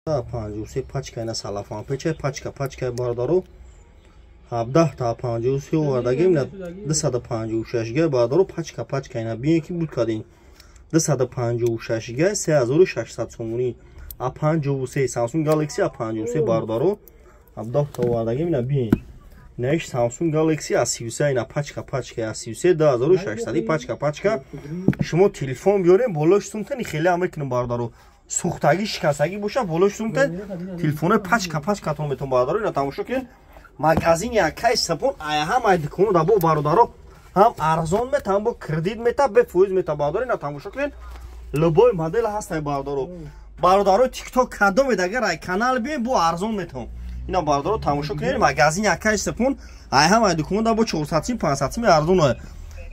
53 пачка ина салафан печа пачка пачка бародаро 17 та 53 овардагим ина 256 га бародаро пачка пачка ина биен ки буд кардем 256 га 3600 сомонӣ А53 Samsung Galaxy A53 бародаро 17 та овардагим ина биен наиш Samsung Galaxy A33 ина пачка пачка A33 2600 пачка пачка шумо телефон биёрем болош сумтани хеле ам мекунем бародаро сӯхтагӣ шикастагӣ боша болош сумтан телефонои пачка пачкатон метон бародаро ина тамошо кунед магазини якай сапон ая ҳамаи дуконо да бо бародаро ҳам арзон мета ҳам бо кредит мета бефоиз мета бародаро ина тамошо кунед любой модел ҳастай бародаро бародаро тикток кадомед агар ай канал биёем бо арзон метавон ина бародаро тамошо кунед магазин якай сапон ай ҳамаи дуконо да бо 400 сим 500 сим арзон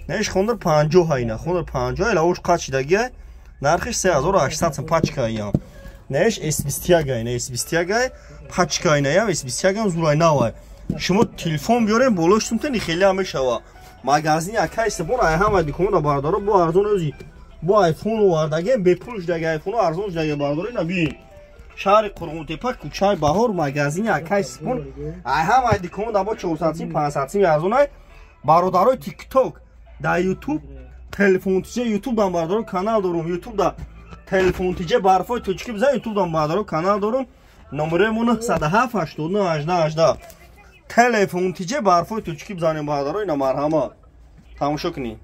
неш хондор 50 ҳайна хондор 50 илавош қачидагия нархиш 3800 сум пачка ям неш S21 ай не S21 ай пачка ай ям S21 ам зурай навай шумо телефон биёрем болош сумтани хеле ам мешава магазин якай сапон ай ҳамаи дуконо да бародаро бо арзон ӯзи бо айфон овардагем бепул шудаги айфоно арзон шудаги бародаро ина бин шаҳри Қурғонтепа кӯчаи Баҳор магазини акай сипон ай ҳамаи дуконо да бо 400 сим 500 сим арзон ай бародарои тикток да ютуб телефонтиҷа ютуб дам бародаро канал дорум ютуб да телефонтиҷа барфои тоҷикӣ бизан ютуб дам бародаро канал дорум номерои мо 907 89 18 18 телефонтиҷа барфои тоҷикӣ бизанем бародаро ина марҳама тамошо кунед.